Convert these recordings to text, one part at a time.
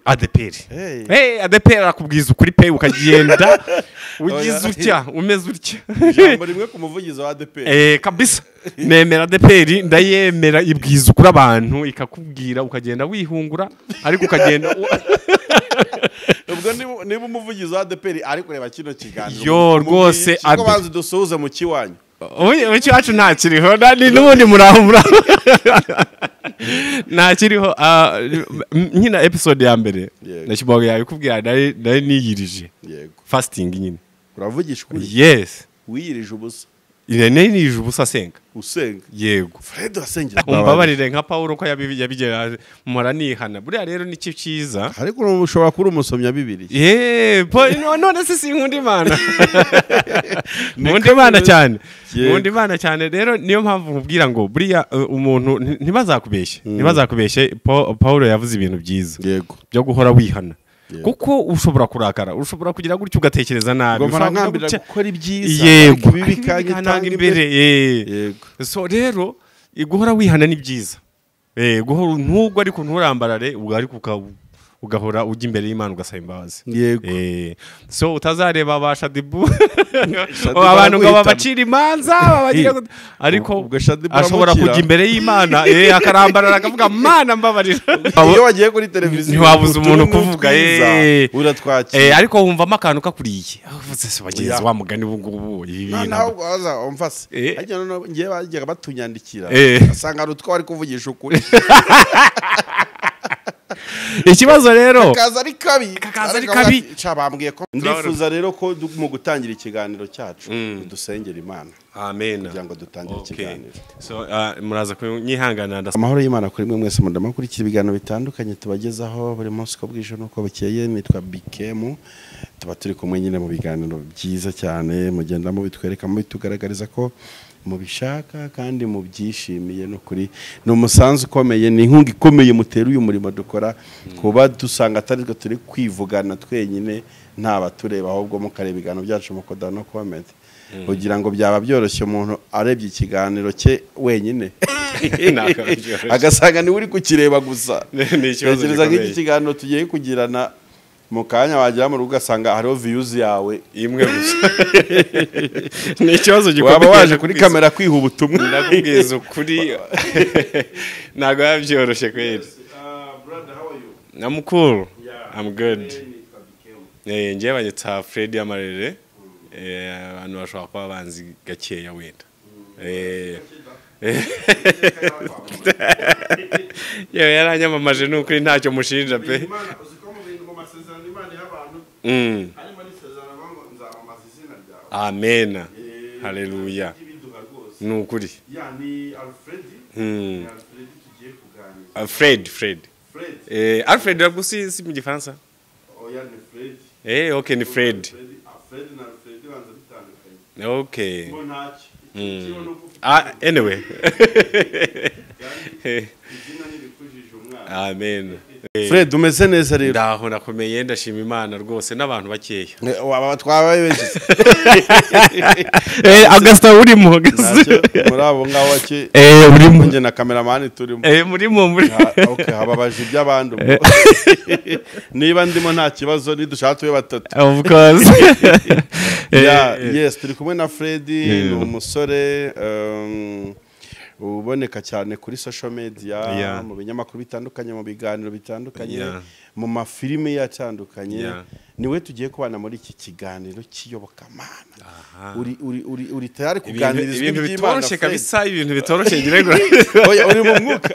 ADPR. Hey, ADPR arakubwiza ukuri pe, ukagenda ugize utya umeze utya. Ijambo rimwe ku muvugizi wa ADPR. Kabisa. Nemera ADPR, ndayemera, ibwiza ukuri abantu ikakubwira ukagenda wihungura, ariko ukagenda ubwo niba umuvugizi wa ADPR ari kureba kino kiganiro. Yo rwose ko banze dusuhuze mu kiwanyu. Oye, cyacu ntakiriho n'ubundi muraho muraho. Ntakiriho. Nkina episode ya mbere nashiboga yabikubwira, nari niyirije. Yego. Fasting nyine. Uravugisha ukuri? Yes. Wiyirije ubusa? Nari niyirije ubusa senga. Usenga? Yego. Fred asengera. Umbabarire nka Paulo ko yabigera mpora nihana. Buriya rero ni cyiza. Ariko ushobora kuba umusomya Bibiliya. None se sinkunda Imana. Nkunda Imana cyane. Nkunda Imana cyane. Rero niyo mpamvu nkubwira ngo buriya umuntu ntibazakubeshye. Ntibazakubeshye. Paulo yavuze ibintu byiza. Yego. Byo guhora wihana. Kuko ushobora kurakara, ushobora kugira gutyo ugatekereza nabi, ushobora gukora ibyiza, yego, ibibi kanyitanga imbere. Yego. So rero guhora wihana ni byiza. Guhora ntugwa ariko nturambarare, ariko ugahora ujya imbere y'Imana ugasaba imbabazi. Yego. So utazareba ba Shadibu abantu ngo babacira imanza babagira, ariko ashobora kujya imbere y'Imana akarambarara akavuga Mana mbabarira. Iyo wagiye kuri televiziyo ntiwabuza umuntu kuvuga uratwakira. Ariko wumvamo akantu kakuriye. Uvuze se bagenzi wa mugani ubu ngubu ibi naho waza umfase. Ariko none ngiye bajyaga batunyandikira asanga ari utwo ari kuvugisha ukuri. Ikibazo rero kakaza ari kabi, kakaza ari kabi. Cabambwiye ko ndifuza rero ko mu gutangira ikiganiro cyacu dusengera Imana. Amen. Kugira ngo dutangire ikiganiro. So muraza kunyihangana. Amahoro y'Imana kuri mwe mwese mudamakurikira ibiganiro bitandukanye tubagezaho buri munsi ko bwije nuko bukeye. Nitwa Bikemu, tuba turi kumwe nyine mu biganiro byiza cyane, mugenda mubitwereka mubitugaragariza ko mubishaka kandi mubyishimiye. No kuri ni umusanzu ukomeye, ni inkunga ikomeye mutera uyu murimo dukora, kuba dusanga atari twe turi kwivugana twenyine nta batureba, ahubwo mukareba ibiganiro byacu mukoda no comment, kugira ngo byaba byoroshye umuntu arebye ikiganiro cye wenyine agasanga ni uri kukireba gusa. Ntekereza nk'iki kiganiro tugiye kugirana mu kanya wagera mu rugo ugasanga hariho views yawe imwe gusa. Ni ikibazo gikomeye. Waba waje kuri kamera kwiha ubutumwa. Ndakubwiza ukuri ntago yabyoroshye kweli. Brother, how are you? I'm cool. I'm good. Ngiye banyita Fred Amarere. Abantu bashobora kuba banzi gakeya wenda. Yewe yaranyamamaje n'ukuri ntacyo mushinja pe. Amen. Hallelujah. Nukuri. Fred, Fred. Alfred ragusi si mu Gifaransa? Oya ni Fred. Okay, ni Fred. Fred na Alfred banza bitandukanye. Okay. Anyway. Amen. Fred umeze neza rero? Ndaho nakomeye, ndashima Imana rwose n'abantu bakeya. Twabaye benshi. Augusta urimo muri abo ngabo bake. Urimo nge na cameraman turimo. Murimo muri. Okay, hababaje iby'abandi. Niba ndimo nta kibazo nidushaka tube batatu. Of course. Yeah, yes, turi kumwe na Fred, ni umusore uboneka cyane kuri social media, mu binyamakuru bitandukanye, mu biganiro bitandukanye, mu mafilime yatandukanye. Niwe tugiye kubana muri iki kiganiro cy'iyobokamana. Uri uri uri uri tayari kuganirizwa ibintu bitoroshye kabisa, ibintu bitoroshye ngire ngo oya uri mu mwuka.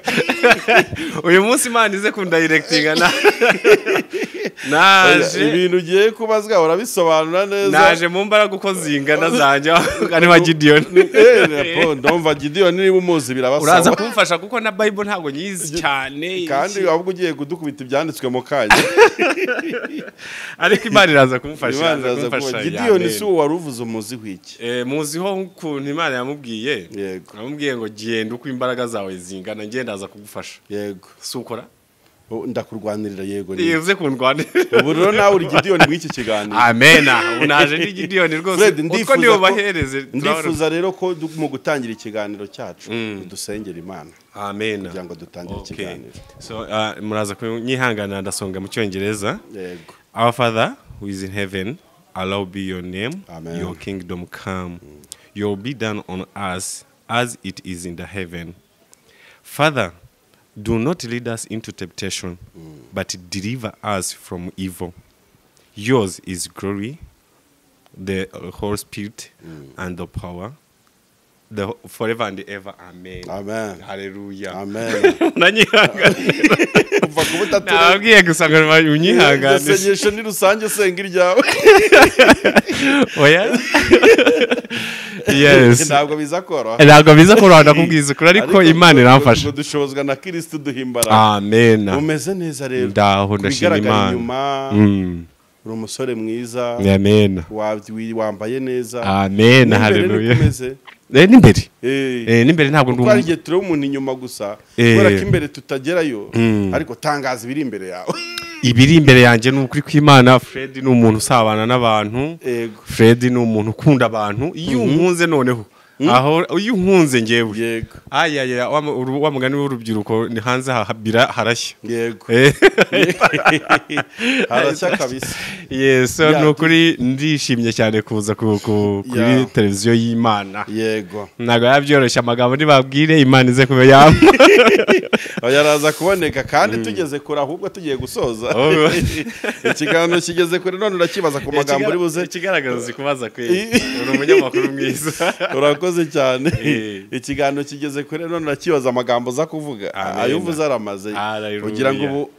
Uyu munsi Imana ize kundirectinga na naje ibintu ugiye kubazwa urabisobanura neza. Naje mu mbaraga uko zingana zanje kandi wa Gideon. Ndumva Gideon niba umuzi birabasaba. Uraza kumfasha kuko na Bible ntago nyizi cyane. Kandi ahubwo ugiye kudukubita ibyanditswe mu kanya. Ariko Imana iraza kumfasha, iraza. Gideon si uwo waruvuze umuzi wiki. Muziho ukuntu Imana yamubwiye. Yego. Yamubwiye ngo genda uko imbaraga zawe zingana ngenda aza kugufasha. Yego. Si ukora? Ndakurwanirira yego ni. Uze kundwanirira. Ubu rero nawe uri Gidiyoni muri iki kiganiro. Amena, unaje ndi Gidiyoni rwose. Utwo ni ubahereze. Ndifuza rero ko mu gutangira ikiganiro cyacu dusengera Imana. Amen. Kugira ngo dutangire ikiganiro. So muraza kunyihangana ndasonga mu Cyongereza. Yego. Our Father who is in heaven, hallowed be your name. Amen. Your kingdom come. Your be done on us as it is in the heaven. Father, do not lead us into temptation, but deliver us from evil. Yours is glory, the Holy Spirit, and the power, the forever and ever. Amen. Amen. Hallelujah. Amen. Nababwiye gusa ngo unyihangane. Isengesho ni rusange, senga iryawe. Oya. Yes. Ntabwo biza koroha. Ntabwo biza koroha ndakubwiza ukuri, ariko Imana iramfasha. Dushobozwa na Kristo duhimbara. Amen. Umeze neza rero. Ndaho ndashima Imana. Uri umusore mwiza. Amen. Wambaye neza. Amen. Hallelujah. N'imbere. N'imbere ntabwo ndi umuntu. Kuko tureba umuntu inyuma gusa, kubera ko imbere tutagerayo, ariko tangaza ibiri imbere yawe. Ibiri imbere yanjye ni ukuri kw'Imana. Fred ni umuntu usabana n'abantu. Fred ni umuntu ukunda abantu. Iyo unkunze noneho aho iyo unkunze ngewe. Yego. Ayaya wa mugani w'urubyiruko ni hanze habira harashya. Yego. Harashya kabisa. Yes, ni ukuri ndishimye cyane kuza kuri televiziyo y'Imana. Yego. Ntabwo yabyoroshye amagambo nibabwire Imana ize kuba yampa. Yaraza kuboneka kandi tugeze kure ahubwo tugiye gusoza. Ikiganiro kigeze kure none urakibaza ku magambo uri buze. Ikigaragaza zikubaza kwe. Uri umunyamakuru mwiza. Urakoze cyane. Ikiganiro kigeze kure none urakibaza amagambo za kuvuga. Ayo uvuze aramaze. Kugira ngo ubu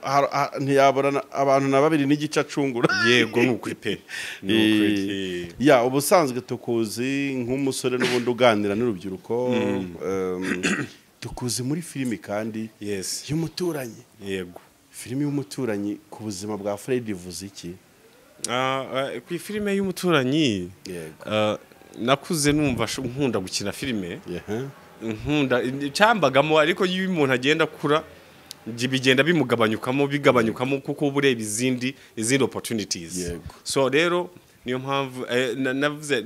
ntiyabura abantu na babiri n'igice acungura. Yego ni ukuri pe. Ya ubusanzwe tukuzi nk'umusore n'ubundi uganira n'urubyiruko. Tukuzi muri filimi kandi y'umuturanyi. Yego. Filimi y'umuturanyi ku buzima bwa Fred ivuze iki? Ku filime y'umuturanyi nakuze numva nkunda gukina filime. Nkunda cyambagamo, ariko iyo umuntu agenda akura bigenda bimugabanyukamo bigabanyukamo kuko uba ureba izindi opportunities. So rero niyo mpamvu navuze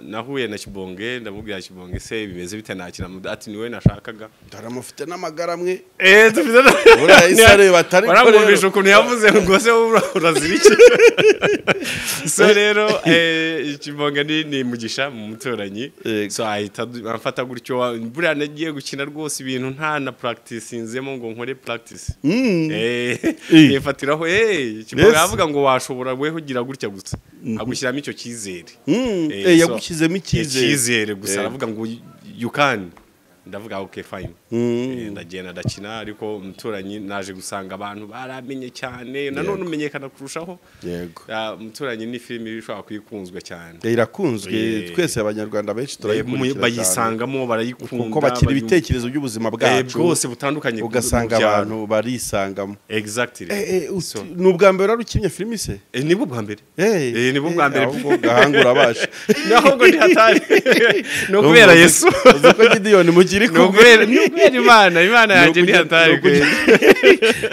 nahuye na Kibonge, ndamubwira Kibonge se bimeze bite nakina ati niwe nashakaga. Ndaramufite n'amagara amwe. Dufite ura batari baramwumvisha ukuntu yavuze ngo se urazira iki. So rero Kibonge ni mugisha mu muturanyi. So ahita amfata gutyo, buriya nagiye gukina rwose ibintu nta na practice nzemo ngo nkore practice. Nifatiraho Kibonge avuga ngo washobora weho ugira gutya gusa. Agushyiramo icyo cyizere. Yagushyizemo icyizere gusa aravuga ngo you can. Ndavuga okay fine. Ndagenda ndakina, ariko umuturanyi naje gusanga abantu baramenye cyane nanone umenyekana kurushaho. Yego. Umuturanyi ni filimi ishobora kuyikunzwe cyane. Irakunzwe twese abanyarwanda benshi turayikurikira. Bayisangamo barayikunda kuko bakira ibitekerezo by'ubuzima bwacu bwose butandukanye, ugasanga abantu barisangamo. Exactly. Ni ubwa mbere urukinye filimi se? Ni bwo mbere. Ni bwo bwa mbere. Ahubwo gahangura abasha. Naho ni hatari. No kubera Yesu. Uzi ko Gidiyoni ni kubera Imana yanjye ni hatari.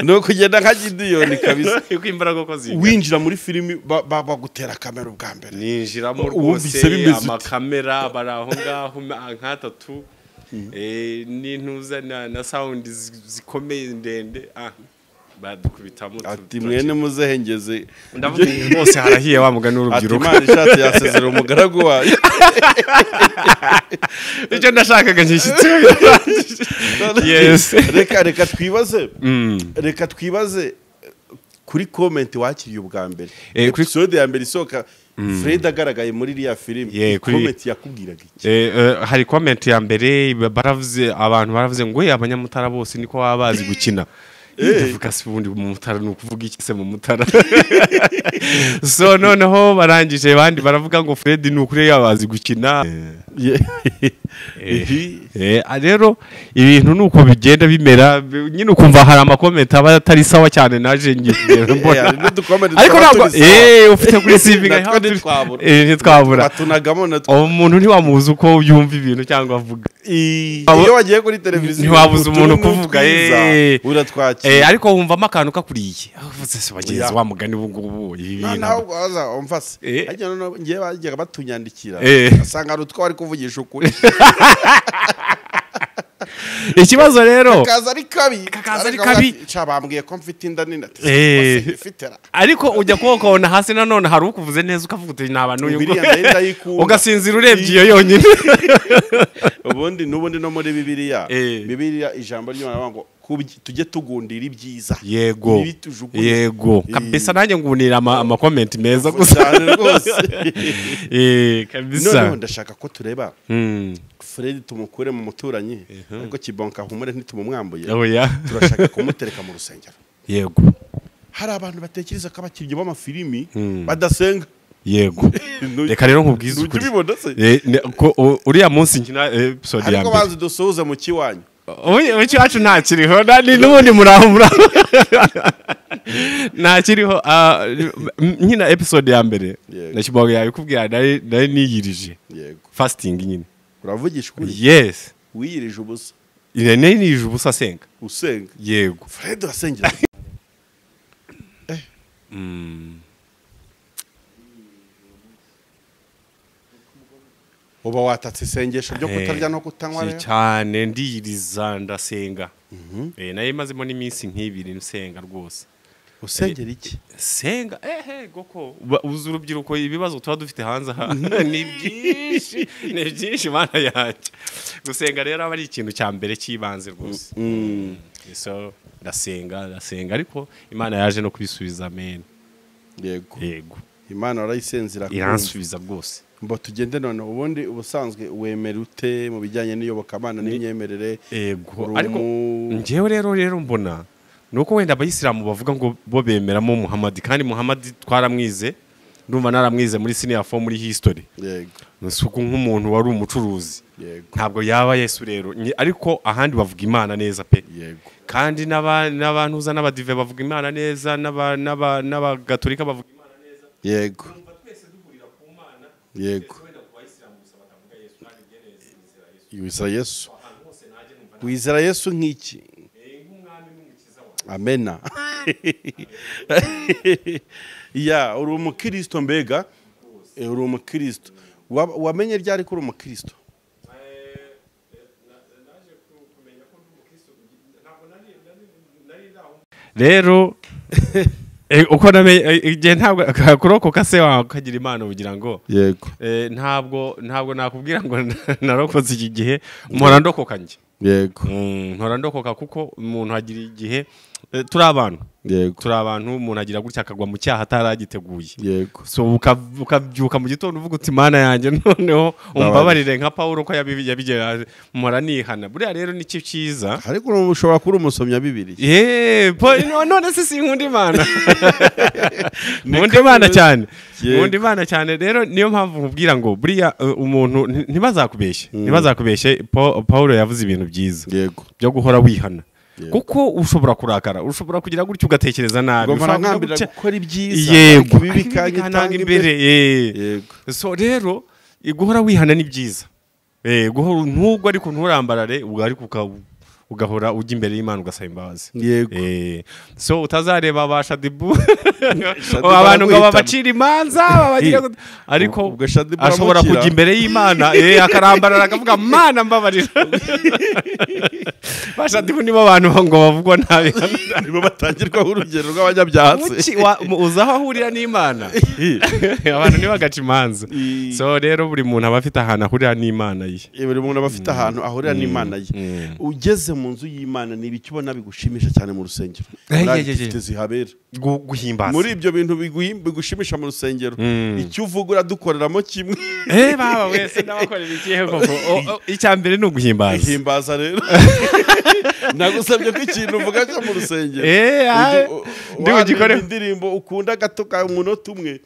No kugenda nka Gidiyoni kabisa. Uko imbaraga ko ziga. Winjira muri filimi bagutera kamera ubwa mbere. Ninjiramo rwose amakamera bari aho ngaho nk'atatu. N'intuza na sound zikomeye ndende. Badukubitamo ati mwene muzehengeze. Ndavuga bose harahiye wa mugani w'urubyiruko. Ati Imana ishatse yasezera umugaragu wayo. Icyo ndashakaga ngishyitse. Yes. Reka twibaze. Reka twibaze kuri comment wakiriye ubwa mbere. Episode ya mbere isoka Fred agaragaye muri iriya filimi. Comment yakubwiraga iki? Hari comment ya mbere baravuze, abantu baravuze ngo abanyamutara bose niko baba bazi gukina. Ndavuga se ubundi mu mutara ni ukuvuga iki se mu mutara? So noneho barangije bandi baravuga ngo Fred ni ukuri yabazi gukina. Rero ibintu nuko bigenda bimera nyine ukumva hari amakomenti aba atari sawa cyane naje ngiye mbona. Ariko ntabwo ufite kuri CV ntitwabura. Umuntu ntiwamuzi uko yumva ibintu cyangwa avuga. Iyo wagiye kuri televiziyo ntiwabuza umuntu kuvuga uratwakira, ariko wumvamo akantu kakuriye uvuze se bagenzi wa mugani ubu ngubu ibi bintu ntabwo waza umfase ariko none ngiye bajyaga batunyandikira asanga ari utwo ari kuvugisha ukuri. Ikibazo rero kakaza ari kabi bambwiye ko mfite inda nini ariko ujya kuwukabona hasi nanone hari ukuvuze neza ukavuga uti naba n'uyu ugasinzira urebye iyo yonyine. Ubundi n'ubundi no muri Bibiliya, Bibiliya ijambo ry'Imana ngo tujye tugundira ibyiza. Yego yego kabisa, nanjye ngunira ama comment meza gusa cyane rwose. Kabisa. Noneho ndashaka ko tureba Fred tumukure mu muturanyi, ariko Kibonka humure ntitumumwambuye. Turashaka kumutereka mu rusengero. Yego. Hari abantu batekereza ko abakinnyi b'amafilimi badasenga. Yego. Reka rero nkubwize ukuri. Uriya munsi nkina episode ya mbere. Ariko banze dusuhuze mu kiwanyu. Ubu cyacu ntakiriho n'ubundi muraho ntakiriho. Nkina episode ya mbere na Kibonka yabikubwira, nari niyirije. Yego. Fasting nyine. Uravugisha ukuri? Yes. Wiyirije ubusa? Nari niyirije ubusa senga. Usenga? Yego. Fred asengera. Uba watatse isengesho ryo kutarya no kutanywa rero cyane, ndiyiriza ndasenga. Nayo mazemo n'iminsi nk'ibiri nsenga rwose. Usengera iki? Senga goko uzi urubyiruko ibibazo tuba dufite hanze aha ni byinshi, ni byinshi mana yanjye. Gusenga rero aba ari ikintu cya mbere cy'ibanze rwose. So ndasenga ariko Imana yaje no kubisubiza. Amen. Yego. Yego. Imana warayisenzira iransubiza rwose. Mbo tugende none ubundi ubusanzwe wemera ute mu bijyanye n'iyobokamana n'imyemerere? Yego. Ariko njyewe rero mbona nuko wenda abayisilamu bavuga ngo bo bemeramo Muhammad, kandi Muhammad twaramwize, ndumva naramwize muri senior 4 muri history. Yego. Nusuku nk'umuntu wari umucuruzi. Yego. Ntabwo yaba Yesu rero, ariko ahandi bavuga Imana neza pe. Yego. Kandi n'abantu uza n'abadive bavuga Imana neza, n'abagatolika bavuga Imana neza. Yego. Yego. Wizera Yesu. Wizera Yesu nk'iki? Amena. Ya, uri umukristo mbega? Uri umukristo. Wamenye ryari ko uri umukristo? Rero uko namenye igihe ntabwo kurokoka se wawe ukagira Imana ugira ngo yego. Ntabwo nakubwira ngo narokotse iki gihe, mpora ndokoka njye. Yego. Mpora ndokoka kuko umuntu agira igihe turi abantu. Yego. Turi abantu, umuntu agira gutya akagwa mu cyaha ataragiteguye. Yego. So ukabyuka mu gitondo uvuga uti Mana yanjye noneho umbabarire nka Paulo ko yabigera, mpora nihana. Buriya rero ni cyo cyiza. Ariko ushobora kuba umusomya Bibiliya. None se sinkunda Imana. Nkunda Imana cyane. Nkunda Imana cyane rero niyo mpamvu nkubwira ngo buriya umuntu ntibazakubeshye. Ntibazakubeshye. Paulo yavuze ibintu byiza. Yego. Byo guhora wihana. Kuko ushobora kurakara, ushobora kugira gutyo ugatekereza nabi, ushobora gukora ibyiza. Yego. Bibi bikanyitanga imbere. Yego. So rero guhora wihana ni byiza. Guhora ntugwe ariko nturambarare, ariko ugahora ujya imbere y'Imana ugasaba imbabazi. Yego. So utazareba ba Shadibu abantu ngo babacira imanza babagira, ariko ashobora kujya imbere y'Imana akarambarara akavuga Mana mbabarira. Ba Shadibu nibo bantu ngo bavugwa nabi, nibo batangirwaho urugero rw'abanyabyaha. Uza aho ahurira n'Imana abantu ntibagaca imanza. So rero buri muntu aba afite ahantu ahurira n'Imana ye. Buri muntu aba afite ahantu ahurira n'Imana ye. Ugeze mu nzu y'Imana ni ibiki ubona bigushimisha cyane mu rusengero? Zihabera guhimbaza. Muri ibyo bintu bigushimisha mu rusengero, icyo uvuga uradukoreramo kimwe. Baba wese ndabakorera ikihe koko? Icya mbere ni uguhimbaza. Himbaza rero. Nagusabye ko ikintu uvuga cyo mu rusengero ndi bugikore indirimbo ukunda gato ka umunota umwe,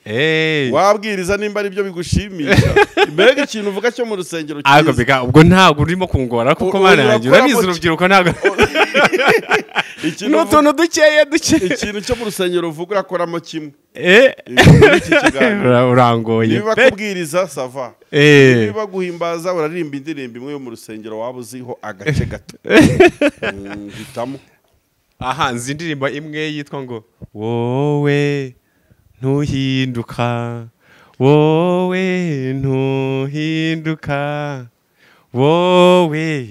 wabwiriza nimba ari byo bigushimisha. Mbega ikintu uvuga cyo mu rusengero cyiza. Ariko bika ubwo ntabwo urimo kungora kuko Mana yanjye urabizi urubyiruko ntabwo Ni utuntu dukeya duke. Ikintu cyo mu rusengero uvuga urakoramo kimwe. Muri iki kiganiro. Urangoye. Niba kubwiriza sava. Niba guhimbaza uraririmba indirimbo imwe yo mu rusengero waba uziho agace gato. Hitamo. Aha nzi indirimbo imwe yitwa ngo wowe ntuhinduka, wowe ntuhinduka, wowe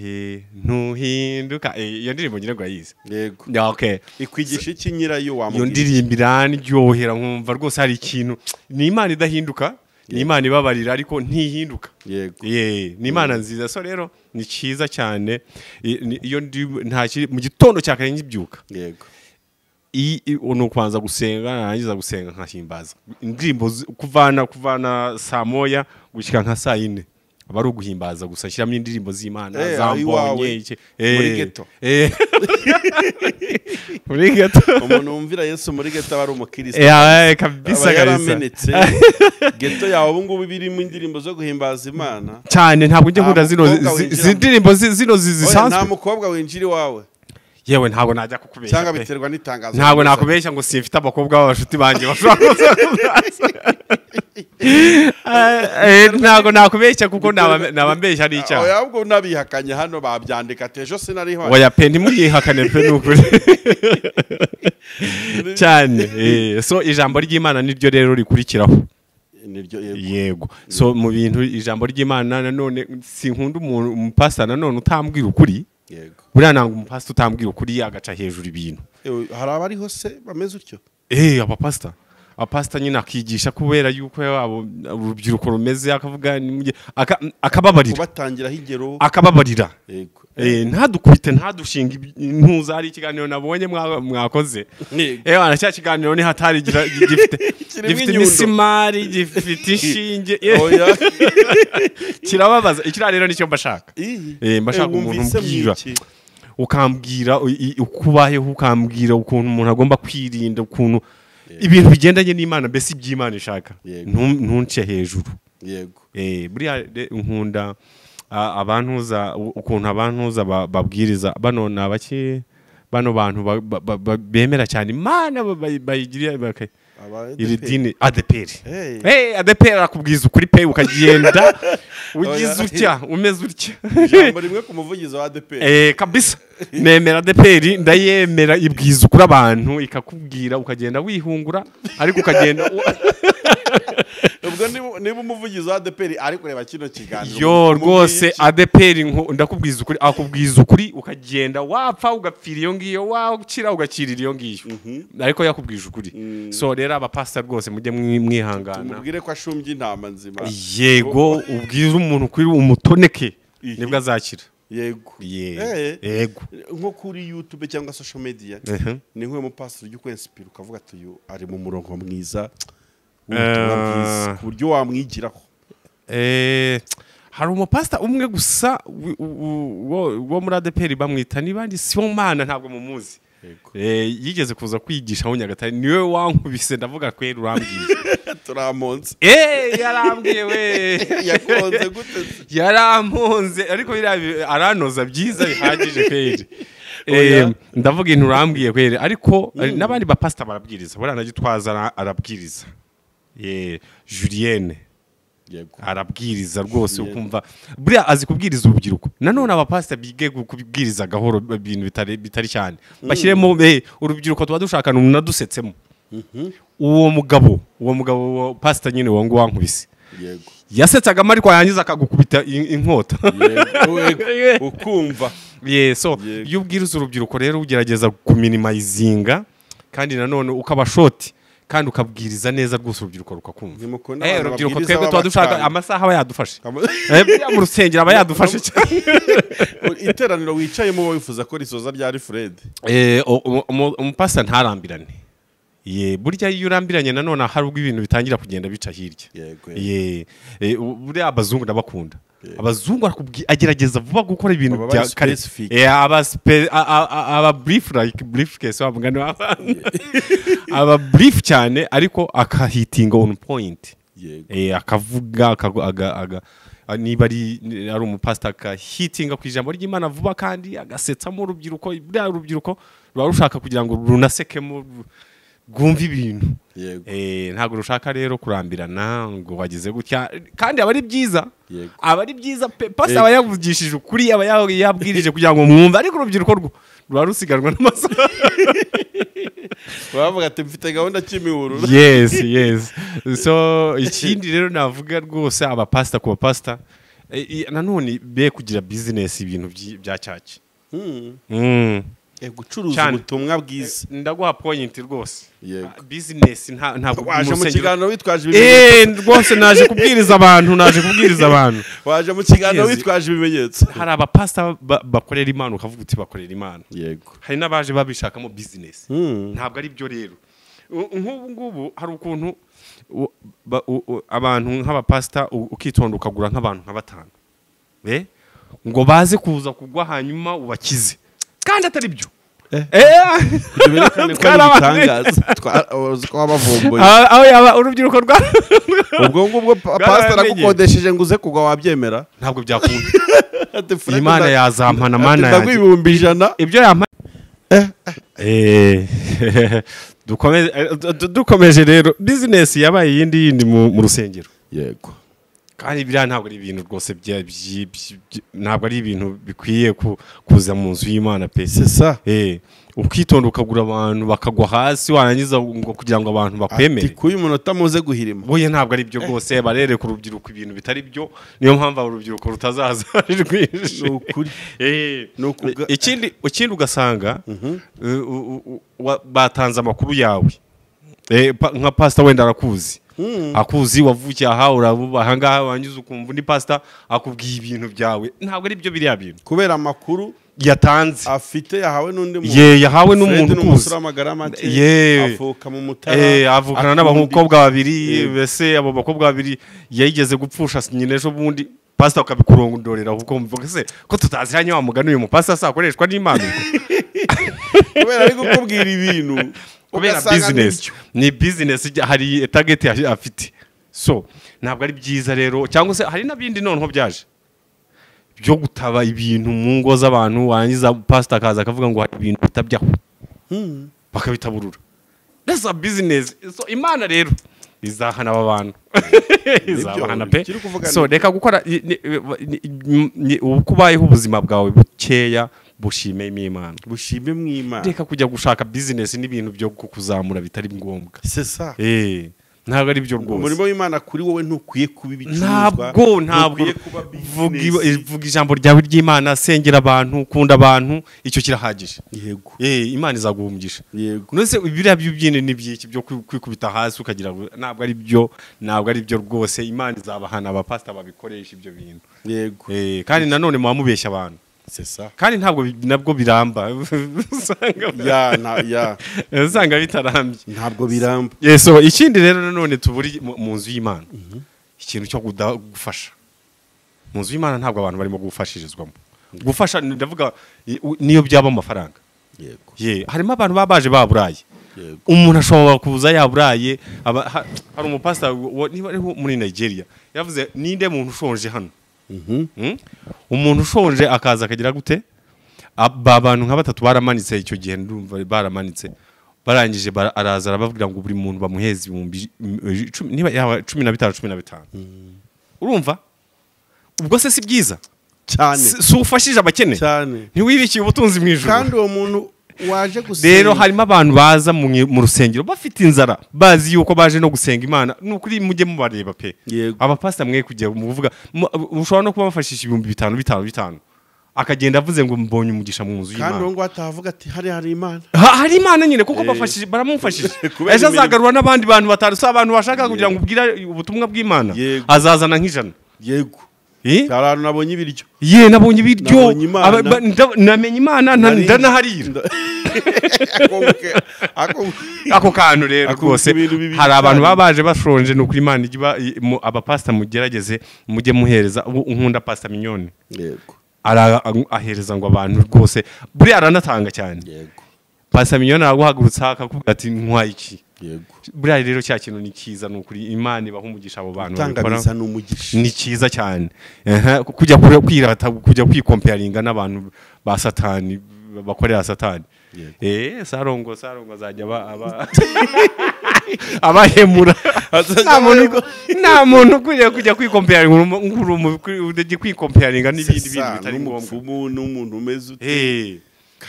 ntuhinduka. Iyo ndirimbo ngira ngo ayize. Yego. Okay. Ikwigisha iki nyirayo wamubwira? Iyo ndirimbo irandyohera nkumva rwose hari ikintu. Ni Imana idahinduka, ni Imana ibabarira ariko ntihinduka. Yego. Ni Imana nziza. So rero ni cyiza cyane iyo nta mu gitondo cya kare nkibyuka. Yego. Ni ukubanza gusenga, narangiza gusenga nkahimbaza indirimbo kuvana saa moya gushyika nka saa yine aba ari uguhimbaza gusa, shyiramo indirimbo z'Imana zambonye muri ghetto. Muri ghetto umuntu wumvira Yesu muri ghetto aba ari umukristo. Kabisa yaramenetse. Ghetto yawe ubu ngubu birimo indirimbo zo guhimbaza Imana cyane. Ntabwo njye nkunda zino indirimbo zino zisanzwe. Nta mukobwa winjira iwawe. Yewe ntabwo najya kukubeshya cyangwa biterwa n'itangazo. Ntabwo nakubeshya ngo simfite abakobwa b'abashuti banjye bashobora kuza. Ntabwo nakubeshya kuko nabambeshya ari icyaha. Oya ubwo nabihakanye hano babyandika ati ejo sinariho. Oya pe ntimuyihakane pe nukuri cyane. So ijambo ry'Imana niryo rero rikurikiraho. Yego. So mu bintu ijambo ry'Imana nanone sinkunda umuntu umupasta nanone utambwira ukuri. Yego. Buriya nanga umupasta utambwira ukuri agaca hejuru ibintu. Hari abariho se bameze utyo? Abapasta. Abapasta nyine akigisha kubera yuko abo urubyiruko rumeze akavuga akababarira. Kubatangiraho ingero. Akababarira. Yego. Ntadukubite ntadushinga intuza. Hari ikiganiro nabonye mwakoze. Wana cya kiganiro ni hatari gifite imisimari, gifite inshinge. Oya. Kirababaza. Ikira rero nicyo mbashaka. Mbashaka umuntu umbwira. Ukambwira ukubayeho, ukambwira ukuntu umuntu agomba kwirinda, ukuntu ibintu bigendanye n'Imana, mbese iby'Imana ishaka. Ntunce hejuru. Yego. Buriya nkunda abantuza ukuntu abantuza babwiriza bano nabaki bano bantu bemera cyane Imana bayigiriye iri dini ADPR. ADPR arakubwiza ukuri pe ukagenda ugize utya umeze utya. Ijambo rimwe ku muvugizi wa ADPR. Kabisa. Nemera ADPR ndayemera, ibwiza ukuri abantu ikakubwira ukagenda wihungura ariko ukagenda ubwo niba umuvugizi wa ADPR ari kureba kino kiganiro. Yo rwose ADPR ndakubwiza ukuri, akubwiza ukuri ukagenda wapfa ugapfira iyo ngiyo, wakira ugakirira iyo ngiyo. Ariko yakubwije ukuri. So rero abapasta rwose mujye mwihangana. Tumubwire ko ashumbye intama nzima. Yego, ubwire umuntu kuri umutoneke nibwo azakira. Yego. Yego. Nko kuri YouTube cyangwa social media ni nk'uwo mupastor ujya kwinspira ukavuga ati uyu ari mu murongo mwiza w'ubutumwa bwiza ku buryo wamwigiraho. Hari umupasta umwe gusa wo muri ADPR bamwita nibandi Sibomana, ntabwo mumuzi. Yigeze kuza kwigisha aho Nyagatare, niwe wankubise ndavuga kwera urambwiye. Turamonze. Yarambwiye we. Yakonze gute? Yaramponze ariko aranoza byiza bihagije kweri. Ndavuga intu urambwiye kweri ariko n'abandi bapasta barabwiriza. Bora nagitwaza arabwiriza. Julienne arabwiriza rwose ukumva buriya azi kubwiriza urubyiruko. Nanone abapasta bige kubwiriza gahoro ibintu bitari cyane bashyiremo urubyiruko tuba dushaka unadusetsemo. Uwo mugabo pastor nyine wo ngo wankubise. Yego. Yasetsaga ariko yangiza akagukubita inkota. Yego. Ukumva. So iyo ubwiriza urubyiruko rero ugerageza kuminimizinga kandi nanone ukaba short kandi ukabwiriza neza rwose urubyiruko rukakumva. Urubyiruko twebwe tuba dushaka amasaha aba yadufashe. Mu rusengero aba yadufashe cyane. Iteraniro wicayemo wifuza ko risoza ryari Fred? Umupasta ntarambirane. Burya iyo urambiranye nanone hari ubwo ibintu bitangira kugenda bica hirya. Buriya abazungu ndabakunda. Abazungu agerageza vuba gukora ibintu bya kare. Aba brief like briefcase wabugana aba brief cyane ariko akahitinga on point. Akavuga niba ari umupastor akahitinga ku ijambo ry'Imana vuba kandi agasetsamo urubyiruko. Buriya urubyiruko Ruba rushaka kugira ngo runasekemo, rwumve ibintu. Yego. Ntabwo rushaka rero kurambirana ngo wagize gutya, kandi aba ari byiza. Yego. Aba ari byiza pe, pastor aba yavugishije ukuri, aba yabwirije kugira ngo mwumve, ariko urubyiruko rwo ruba rusiganwa n'amasaha. Bavuga ati mfite gahunda cy'imihurura. Yes, yes. So ikindi rero navuga rwose, abapasita ku bapasita, nanone be kugira business ibintu bya church. Gucuruza Cyane. ubutumwa bwiza. Ndaguha point rwose. Yego. Business ntabwo Waje mu rusengero- kiganiro witwaje ibimenyetso. Rwose naje kubwiriza abantu, naje kubwiriza abantu. Waje mu kiganiro Yes. witwaje ibimenyetso. Hari abapasita bakorera Imana, ukavuga uti bakorera Imana. Yego. Hari n'abaje babishakamo business. Ntabwo ari byo rero. Nk'ubu ngubu hari ukuntu abantu nk'abapasita ukitonda ukagura nk'abantu nka 5, ngo baze kuza kugwa hanyuma ubakize, kandi atari byo. Kugira berekane ko ari ibitangaza. Uzi ko wabavumbuye. Aho yaba urubyiruko rwa Ubwo ngubwo pastor Bwaramenye. agukodesheje ngo uze kugwa, wabyemera? Ntabwo byakunda. Ati, Frank, Imana yazampana, ati, mana ndaguha yanjye. 100,000. Ibyo yampa. Dukomeje rero, business yabaye iyindi yindi mu rusengero. Yego. Kandi biriya ntabwo ari ibintu rwose ntabwo ari ibintu bikwiye kuza mu nzu y'Imana pe. C'est ça. Ukitonda ukagura abantu bakagwa hasi, warangiza ngo kugira ngo abantu bakwemere. Ati kuyu munota muze guhirima. Boye ntabwo ari byo rwose, barereka urubyiruko ibintu bitari byo, niyo mpamvu urubyiruko rutazaza ari rwinshi. Ni ukuri. Ni Ikindi ugasanga batanze amakuru yawe. Nka pastor wenda arakuzi. Akuzi wavukiye aha, urabuba aha ngaha, wangiza ukumva undi pastor akubwiye ibintu byawe. Ntabwo ari byo biriya bintu. Kubera amakuru yatanze afite, yahawe n'undi muntu. Ye, yahawe n'umuntu Fred ni ukuzi. umusore w'amagara make, Ye. avuka mu Mutara, Avukana n'abakobwa babiri, bese abo bakobwa babiri yayigeze gupfusha nyina ejo bundi, pastor akabikurondorera kuko mvuga se ko tutaziranye wa mugani uyu mupastor asakoreshwa n'Imana. Kubera ari gukubwira ibintu Kubera ugasanga business. nibyo. Ni business hari target afite. So ntabwo ari byiza rero, cyangwa se hari n'abindi noneho byaje byo gutaba ibintu mu ngo z'abantu, warangiza pastor akaza akavuga ngo hari ibintu bitabyaho. Bakabitaburura. That's a business. So Imana rero izahana aba bantu. Izabahana pe. Kiri kuvuga So ni- reka gukora uko ubayeho ubuzima bwawe bukeya, bushime Imana. Bushime mw'Imana. Reka kujya gushaka business n'ibintu byo kukuzamura bitari ngombwa. C'est ça. Ntabwo ari byo rwose. Umurimo w'Imana kuri wowe ntukwiye kuba ibicuruzwa. Ntabwo ntukwiye kuba business. Vuga ijambo ryawe ry'Imana, sengera abantu, kunda abantu, icyo kirahagije. Yego. Imana izaguha umugisha. Yego. None biriya by'ubyine ni byiki byo kwikubita hasi ukagira ngo ntabwo ari byo, ntabwo ari byo rwose. Imana izabahana abapastor babikoresha ibyo bintu. Yego. Kandi nanone muba mubeshya abantu. C'est ça. Kandi ntabwo nabwo biramba. Ya na ya. Usanga bitarambye. Ntabwo biramba. So ikindi rero nanone tuburi mu nzu y'Imana. Ikintu cyo gufasha. Mu nzu y'Imana ntabwo abantu barimo gufashirizwamo. Gufasha ndavuga niyo byaba amafaranga. Yego. Harimo abantu babaje baburaye. Yego. Umuntu ashobora kuza yaburaye, hari umupastor niba ari muri Nigeria yavuze ninde muntu ushonje hano? Umuntu ushonje akaza akagira gute? Abantu nka batatu baramanitse icyo gihe, ndumva baramanitse. Barangije araza arababwira ngo buri muntu bamuheze 10,000, niba yaba 15, 15. Urumva? Ubwo se si byiza? Cyane. Si ufashije abakene? Cyane. Ntiwibikiye ubutunzi mu ijuru. Kandi uwo muntu waje gusenga. Rero harimo abantu baza mu rusengero bafite inzara, bazi yuko baje no gusenga Imana. Nukuri mujye mubareba pe. Yego. Abapastor mwe kujya muvuga, ushobora no kuba bafashisha 5,000 5 5. Akagenda avuze ngo mbonye umugisha mu nzu y'Imana. Kandi uwo ngo atavuga ati hari Imana. Hari Imana nyine kuko bafashije, baramufashije. Ejo azagarura n'abandi bantu batanu, si abantu bashaka kugira ngo ubwire ubutumwa bw'Imana. Azazana nk'ijana. Yego. Abantu nabonye ibiryo. Nabonye ibiryo. Namenye Imana ndanaharira. Ako kantu rero rwose hari abantu babaje bashonje, nukuri Imana iba abapastor mugerageze mujye muhereza. Unkunda Pastor Mignone. Yego. Ahereza ngo abantu rwose buri aranatanga cyane. Yego. Pastor Mignone araguhagurutsa akakubwira ati ntwaye iki. Yego. Buriya rero cya kintu ni cyiza, nukuri Imana ibaha umugisha abo bantu babikora. Ni Ni cyiza cyane. Kujya kwirata, kujya kwikomparinga n'abantu ba Satani, bakorera Satani. Sarongo azajya aba abahemura. Nta muntu ukwiriye kujya kwikompeyaringa n'ibindi bintu bitari ngombwa. N'umuntu umeze ute?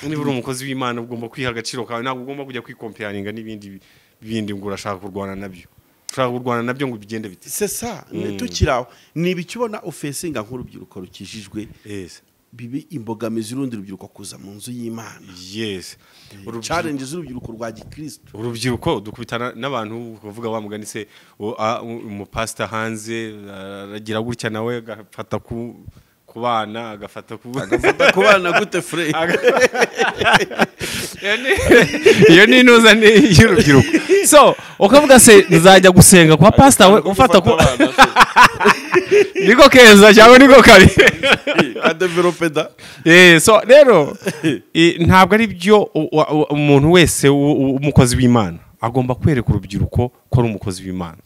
Niba uri umukozi w'Imana ugomba kwiha agaciro kawe, ntabwo ugomba kujya kwikompeyaringa n'ibindi bindi ngo urashaka kurwana nabyo. Ushaka kurwana nabyo ngo bigende bite? C'est ça. Tukiraho ni ibiki ubona ufesinga nk'urubyiruko rukijijwe? Bibi imbogamizi urundi rubyiruko kuza mu nzu y'Imana. Yes. Challenge z'urubyiruko rwa gikristo. Urubyiruko dukubitana n'abantu kuvuga wa mugani se umupastor hanze aragira gutya nawe agafata ku bana agafata ku bana gute Fred? Iyo ni inuza ni y'urubyiruko. So ukavuga se nzajya gusenga kwa pastor we ufata ku niko keza cyangwa niko kabi adevelopeda. So rero ntabwo ari byo. Umuntu wese umukozi w'Imana agomba kwereka urubyiruko ko ari umukozi w'Imana.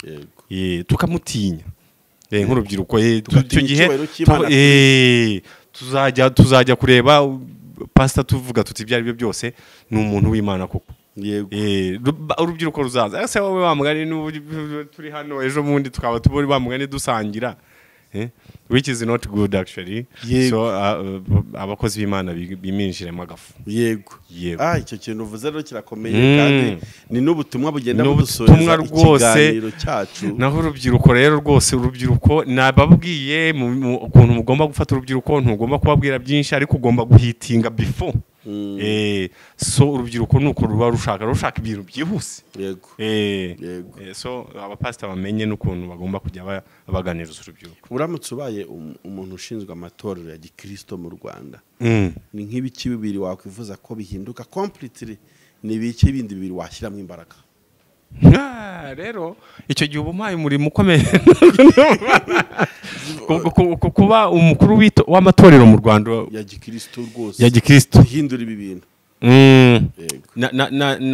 Tukamutinya nk'urubyiruko. Icyo gihe tuzajya kureba pastor tuvuga tuti ibyo ari byo byose ni umuntu w'Imana koko. Urubyiruko ruzaza. Ese wowe wa mugani turi hano ejo bundi tukaba tubori wa mugani dusangira, which is not good actually. So abakozi b'Imana biminjiremo agafu. Yego. Icyo kintu uvuze rero kirakomeye kandi ni n'ubutumwa bugenda budusoza ikiganiro cyacu. Naho urubyiruko rero rwose, urubyiruko nababwiye ukuntu mugomba gufata urubyiruko. Ntugomba kubabwira byinshi ariko ugomba guhitinga before. So urubyiruko nuko ruba rushaka ibintu byihuse. Yego. So abapastor bamenye n'ukuntu bagomba kujya baganiriza urubyiruko. Uramutse ubaye umuntu ushinzwe amatorero ya gikristo mu Rwanda, ni nk'ibiki bibiri wakwifuza ko bihinduka completely? Ni biki bindi bibiri washyiramo imbaraga? Rero icyo gihe uba umpaye umurimo ukomeye kuba umukuru w'amatorero mu Rwanda ya gikristo rwose, ya gikristo hindura ibi bintu.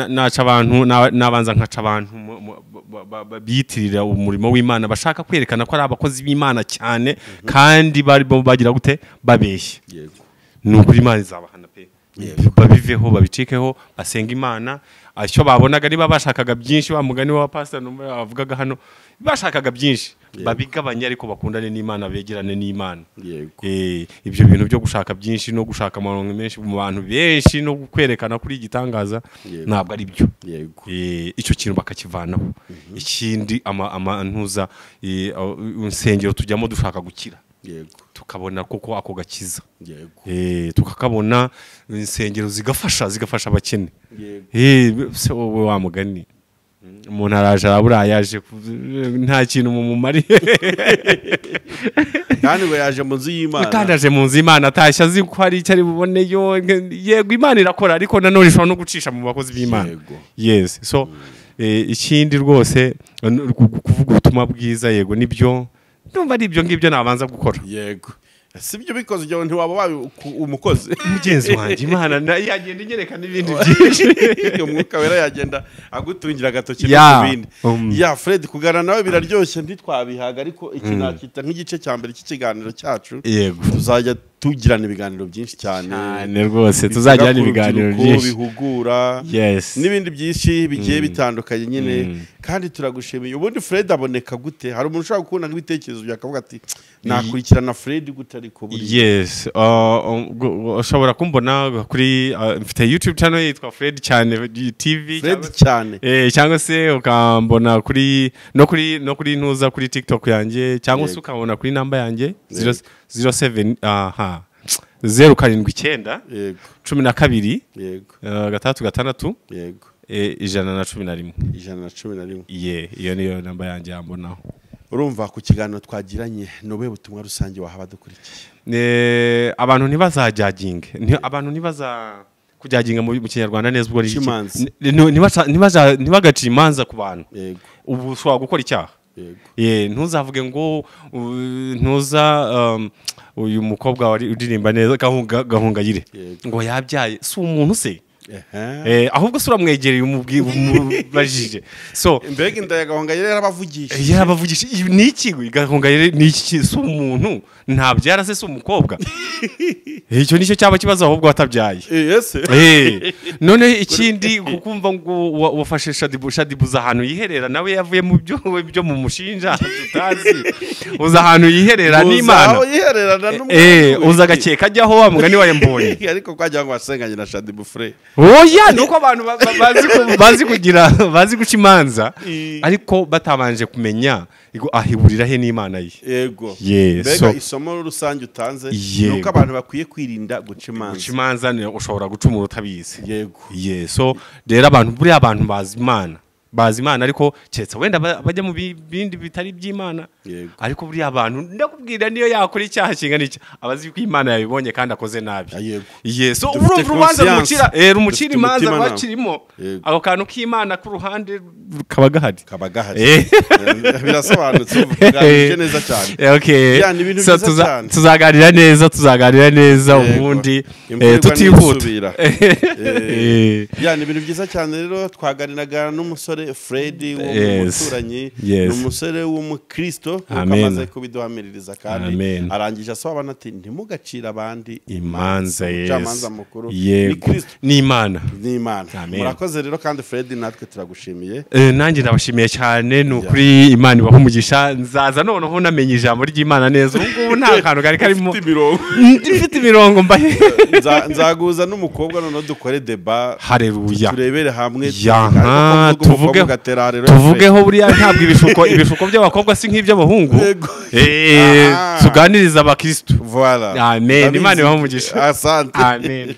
Naca abantu, nabanza nkaca abantu biyitirira umurimo w'Imana bashaka kwerekana ko ari abakozi b'Imana cyane kandi barimo bagira gute babeshya. Ni ukuri Imana izabahana pe. Babiveho babicikeho basenga Imana. Icyo babonaga niba bashakaga byinshi, wa mugani wa pastor numva avugaga hano, bashakaga byinshi babigabanye ariko bakundane n'Imana, begerane n'Imana. Ibyo bintu byo gushaka byinshi no gushaka amaronko menshi mu bantu benshi no kwerekana kuri igitangaza ntabwo ari byo. Icyo kintu bakakivanaho. Ikindi amantuza insengero tujyamo dushaka gukira. Tukabona koko ako gakiza. Tukakabona insengero zigafasha abakene. Se wowe wa mugani umuntu araje arabura yaje nta kintu mumumariye. Kandi ngo yaje mu nzu y'Imana. Kandi aje mu nzu y'Imana atashye azi ko hari icyo ari buboneyo. Yego Imana irakora ariko nanone ishobora no gucisha mu bakozi b'Imana. Yes. So ikindi rwose kuvuga ubutumwa bwiza, yego nibyo. Ndumva ari ibyo ngibyo nabanza gukora. Yego. Si byo bikoze ibyo ntiwaba umukozi. Mugenzi wanjye Imana yagenda inyereka n'ibindi byinshi. Umwuka wera yagenda agutungira agatoki no kubindi. Ya Fred, kugana nawe biraryoshye ntitwabihaga ariko iki nakita nk'igice cya mbere cy'ikiganiro cyacu. Yego. Tuzajya tugirana ibiganiro byinshi cyane. Cyane rwose tuzagirana ibiganiro byinshi bihugura. Yes. N'ibindi byinshi bigiye bitandukanye nyine. Kandi turagushimiye. Ubundi Fred aboneka gute? Hari umuntu ushaka gukunda nk'ibitekerezo byakavuga ati nakurikirana Fred gute ariko buri. Yes. Ushobora kumbona kuri mfite YouTube channel yitwa Fred Cyane TV. Fred Cyane. Cyangwa se ukambona kuri no kuri ntuza kuri TikTok yanjye, cyangwa se ukabona kuri namba yanjye 07 079 yego 12 yego 3 6 yego 111 111. Ye, iyo niyo namba yanjye yambonaho. Urumva ku kiganiro twagiranye nobe butumwa rusange wahaba dukurikiye. Abantu ntibazajyaginge, abantu ntibaza kujyaginga mu Kinyarwanda neza ubwo ntibagace imanza ku bantu. Ubu ushobora gukora icyaha. Ntuzavuge ngo ntuza uyu mukobwa wari uririmba neza Gahungayire ngo yabyaye, si umuntu se? Ahubwo se uramwegereye umubajije so mbega inda ya Gahongayire yarabavugisha ni iki Gahongayire ni iki? Si umuntu ntabyara se, si umukobwa? Icyo nicyo cyaba kibazo ahubwo watabyaye. None ikindi kukumva ngo wafashe Shadibu uza ahantu yiherera, nawe yavuye mu byo mu mushinja tutazi, uza ahantu yiherera n'Imana, uza agakeka ajyaho wa mugani wa Mbonyi, ariko kwagira ngo wasenganye na Shadibu Fre. Oya, nuko abantu bazi kugira bazi guca imanza ariko batabanje kumenya ahiburira he n'Imana ye. Yego. Mbega isomo rusange utanze nuko abantu bakwiye kwirinda guca imanza. Guca imanza ushobora gucumura utabizi. Yego. So rero abantu buriya abantu bazi Imana, bazi Imana ariko keretse wenda bajya mu bindi bitari by'Imana. Ariko buriya abantu ndakubwira niyo yakora icyaha kingana iki abazi ko Imana yabibonye kandi akoze nabi. So urumva urubanza rumucira rumucira imanza rwakirimo ako kantu k'Imana ku ruhande kaba gahari. Birasobanutse, uvuganije neza cyane. Okay. So tuzaganira neza, tuzaganira neza ubundi tutihuta. Ya ni ibintu byiza cyane. Rero twaganiraga n'umusore Fred w'umuturanyi, n'umusore w'umukristo amaze kubiduhamiririza kandi arangije asaba abantu ati ntimugacira abandi imanza. Umucamanza mukuru ni Kristo, ni Imana, ni Imana. Murakoze rero kandi Fred, natwe turagushimiye. Nanjye ndabashimiye cyane, ni ukuri Imana ibaha umugisha. Nzaza noneho namenye ijambo ry'Imana neza. Ubu ngubu nta kantu kari karimo, mfite imirongo mbahe. Nzaguza n'umukobwa noneho dukore deba. Haleluya, turebere hamwe, tuvugeho buriya ntabwo ibishuko by'abakobwa si nk'iby'abahungu. Tuganiriza abakristo. Voilà. Amen. Imana ibahe umugisha. Asante. Amen.